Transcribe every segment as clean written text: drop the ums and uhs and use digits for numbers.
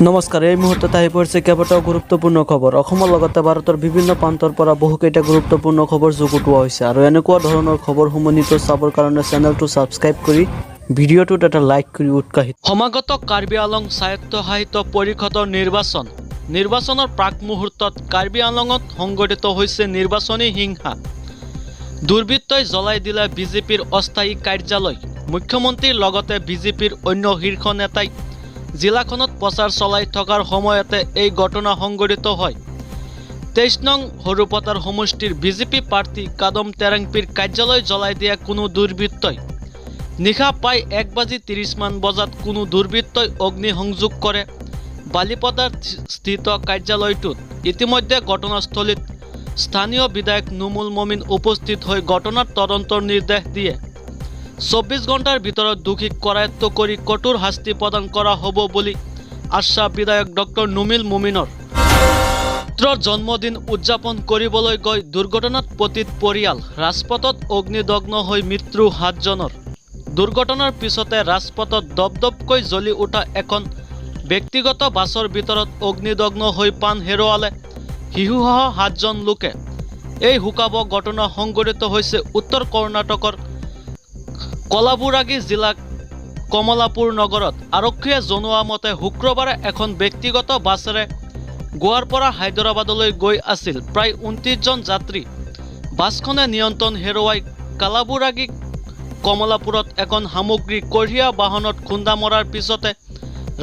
নমস্কাৰ, এই মুহূৰ্তত আহি পৰিছে কেইবাটাও গুৰুত্বপূৰ্ণ খবৰ। অসমৰ লগতে ভাৰতৰ বিভিন্ন প্ৰান্তৰ পৰা বহুকেইটা গুৰুত্বপূৰ্ণ খবৰ যুগুতোৱা হৈছে আৰু এনেকুৱা ধৰণৰ খবৰসমূহ নিতৌ চাবৰ কাৰণে চেনেলটো ছাবস্ক্ৰাইব কৰি ভিডিঅ'টোত এটা লাইক কৰি উৎসাহিত। সমাগত কাৰ্বি আংলং স্বায়ত্তশাসিত পৰিষদৰ নিৰ্বাচন। নিৰ্বাচনৰ প্ৰাক মুহূৰ্তত কাৰ্বি আংলঙত সংঘটিত হৈছে নিৰ্বাচনী হিংসা। দুৰ্বৃত্তই জ্বলাই দিলে বিজেপিৰ অস্থায়ী কাৰ্যালয়। মুখ্যমন্ত্ৰীৰ লগতে বিজেপিৰ অন্য শীৰ্ষ নেতাই জিলাখনত প্ৰচাৰ চলাই থকাৰ সময়তে এই ঘটনা সংঘটিত হয়। 23 নং সৰুপথাৰ সমষ্টিৰ বিজেপি প্ৰাৰ্থী কাদম টেৰাংপিৰ কাৰ্যালয় জ্বলাই দিয়া কোনো দুৰ্বৃত্তই। নিশা প্ৰায় 1 বাজি 30 মান বজাত কোনো দুৰ্বৃত্তই অগ্নিসংযোগ কৰে বালিপথাৰ স্থিত কাৰ্যালয়টোত। ইতিমধ্যে ঘটনাস্থলীত স্থানীয় বিধায়ক নুমুল মমিন উপস্থিত হৈ ঘটনাৰ তদন্তৰ নিৰ্দেশ দিয়ে। 24 ঘণ্টাৰ ভিতৰত দোষীক কৰায়ত্ব কৰি কঠোৰ শাস্তি প্ৰদান কৰা হ'ব বুলি আশ্বাস বিধায়ক ডক্টৰ নুমুল মুমিনৰ। পুত্ৰৰ জন্মদিন উদযাপন কৰিবলৈ গৈ দুৰ্ঘটনাত পতিত পৰিয়াল। ৰাজপথত অগ্নিদগ্ধ হৈ মৃত্যু সাতজনৰ। দুৰ্ঘটনাৰ পিছতে ৰাজপথত দপদপকৈ জ্বলি উঠা এখন ব্যক্তিগত বাছৰ ভিতৰত অগ্নিদগ্ধ হৈ প্ৰাণ হেৰুৱালে শিশুসহ সাতজন লোকে। এই শোকাৱহ ঘটনা সংঘটিত হৈছে উত্তৰ কৰ্ণাটকৰ কলাবুৰাগী জিলাৰ কমলাপুৰ নগৰত। আৰক্ষীয়ে জনোৱা মতে, শুক্ৰবাৰে এখন ব্যক্তিগত বাছেৰে গোৱাৰ পৰা হায়দৰাবাদলৈ গৈ আছিল প্ৰায় 29 জন যাত্ৰী। বাছখনে নিয়ন্ত্ৰণ হেৰুৱাই কালাবুৰাগী কমলাপুৰত এখন সামগ্ৰী কঢ়িওৱা বাহনত খুন্দা মৰাৰ পিছতে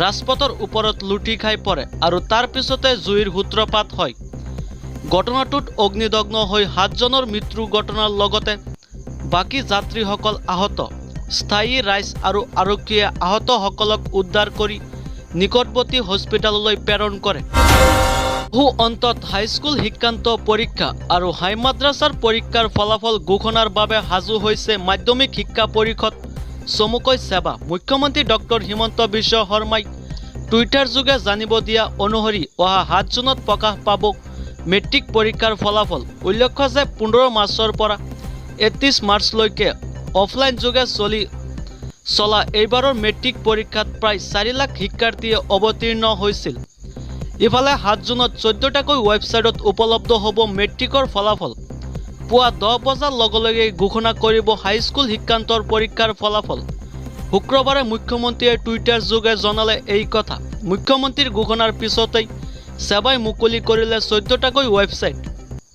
ৰাজপথৰ ওপৰত লুটি খাই পৰে আৰু তাৰ পিছতে জুইৰ সূত্ৰপাত হয়। ঘটনাটোত অগ্নিদগ্ধ হৈ সাতজনৰ মৃত্যু ঘটনাৰ লগতে বাকী যাত্ৰীসকল আহত। স্থানীয় ৰাইজ আৰু আৰক্ষীয়ে আহতসকলক উদ্ধাৰ কৰি নিকটৱৰ্তী হস্পিতাললৈ প্ৰেৰণ কৰে। বহু অন্তত হাইস্কুল শিক্ষান্ত পৰীক্ষা আৰু হাই মাদ্ৰাছাৰ পৰীক্ষাৰ ফলাফল ঘোষণাৰ বাবে সাজু হৈছে মাধ্যমিক শিক্ষা পৰিষদ, চমুকৈ ছেবা। মুখ্যমন্ত্ৰী ডক্টৰ হিমন্ত বিশ্ব শৰ্মাই টুইটাৰযোগে জানিব দিয়া অনুসৰি অহা 7 জুনত প্ৰকাশ পাব মেট্ৰিক পৰীক্ষাৰ ফলাফল। উল্লেখ্য যে 15 মাৰ্চৰ পৰা 31 মাৰ্চলৈকে অফলাইনযোগে চলা এইবাৰৰ মেট্ৰিক পৰীক্ষাত প্ৰায় 4 লাখ শিক্ষাৰ্থীয়ে অৱতীৰ্ণ হৈছিল। ইফালে 7 জুনত 14টাকৈ ৱেবছাইটত উপলব্ধ হ'ব মেট্ৰিকৰ ফলাফল। পুৱা 10 বজাৰ লগে লগে ঘোষণা কৰিব হাইস্কুল শিক্ষান্তৰ পৰীক্ষাৰ ফলাফল। শুক্ৰবাৰে মুখ্যমন্ত্ৰীয়ে টুইটাৰযোগে জনালে এই কথা। মুখ্যমন্ত্ৰীৰ ঘোষণাৰ পিছতেই ছেবাই মুকলি কৰিলে 14টাকৈ ৱেবছাইট।